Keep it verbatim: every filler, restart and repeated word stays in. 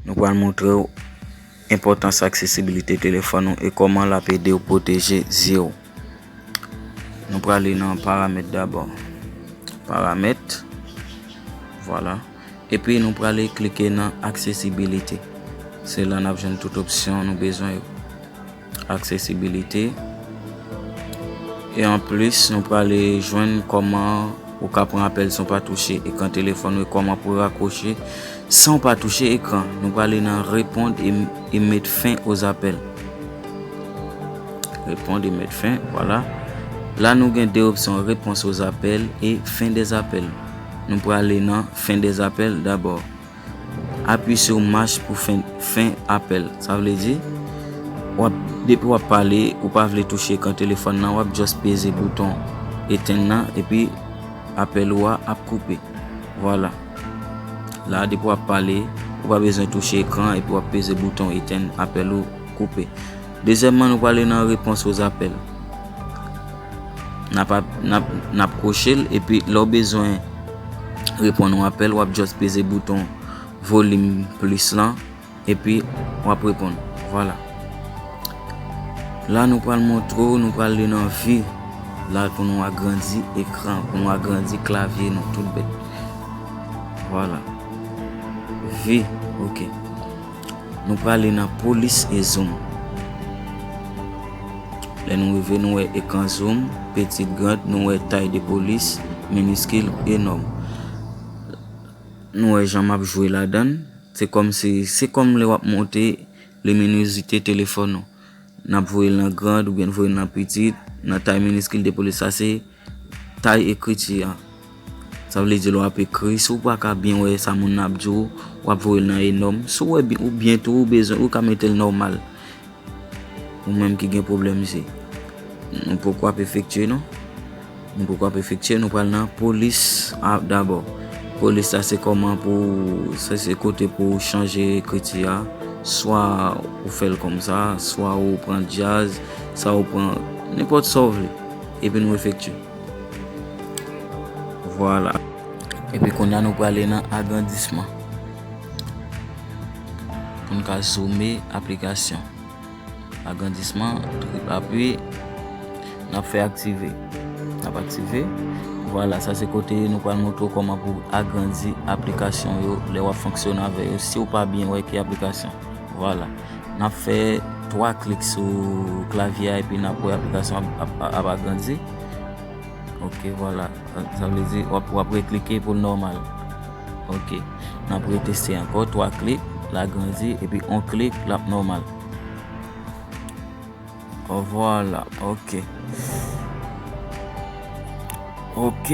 Nou pral montre w enpòtans aksesibilite telefòn ou e kòman l ap ede w pwoteje zye w. Nou prale nan paramèt dabò. Paramèt. Vwala. Epi nou prale klike nan aksesibilite. Se la n ap jwenn tout opsyon nou bezwen yo. Aksesibilite. E anplis, nou prale jwenn kòman ou ka pran apèl san w pa touche ekran telefòn ou e kòman pou rakwoche san w pa touche ekran. Nou prale nan répondre et, et mettre fin aux appels. Répondre et mettre fin, vwala. La nou gen de opsyon, réponse aux appels et fin des appels. Nou prale nan fin des appels dabò. Apui sou mach pou fen, fen apèl. Sa vle di, w ap, depi w ap pale, ou pa vle touche ekran telefòn nan, w ap just peze bouton etenn nan, epi apèl ou a ap koupe. Vwala. La, depi w ap pale, ou pa bezwen touche ekran, epi w ap peze bouton etenn, apèl ou koupe. Dezyèmman, nou prale nan réponse aux appels. N ap, n ap, n ap kwoche l, epi lè w bezwen reponn yon apèl, w ap just peze bouton volim plis lan, epi w ap reponn. Vwala. La, nou pral montre w, nou prale nan vue. La, pou nou agrandi ekran, pou nou agrandi klavye nou, tout bèt. Vwala. Vue, ok. Nou prale nan police et zoom. Lè nou rive, nou wè ekran zoom, petit, grand, nou wè taille de police, minuscule, énorme. Nou wè jan m ap jwe ladan l. Se kòmsi, se kòm lè w ap monte liminozite telefòn ou. N ap voye l nan grand oubyen n voye l nan petit, nan taille minuscule de police. Sa se tay ekriti a. Sa vle di lè w ap ekri, si w pa ka byen wè sa moun nan ap di w, w ap voye l nan énorme. Si w wè byen, ou byen tou, ou bezwen, ou ka mete l nòmal. Ou menm ki gen pwoblèm zye. Nou poko ap efektye non. Nou poko ap efektye, nou pral nan police a dabò. Police la se kòman pou, se, se kote pou w chanje ekriti a. Swa ou fè l kòmsa, swa ou pran djaz, swa ou pran nenpòt sa w vle. Epi nou efektye. Vwala. Epi kounye a nou prale nan agrandisman. Pou n ka zoome aplikasyon. Agrandisman, trip apui, n ap fè aktive. N ap aktive. Vwala, sa se kote nou pral montre w kòman pou agrandi aplikasyon yo lè w ap fonksyone avè yo si w pa byen wè ki aplikasyon. Vwala. N ap fè twa klik sou klavye a epi n ap wè aplikasyon ap, ap, ap agrandi. Ok, vwala. Sa, sa vle di w ap, w ap reklike pou l nòmal. Ok. N ap reteste ankò, twa klik, l agrandi, epi yon klik, l ap nòmal. Oh, vwala, ok. Ok.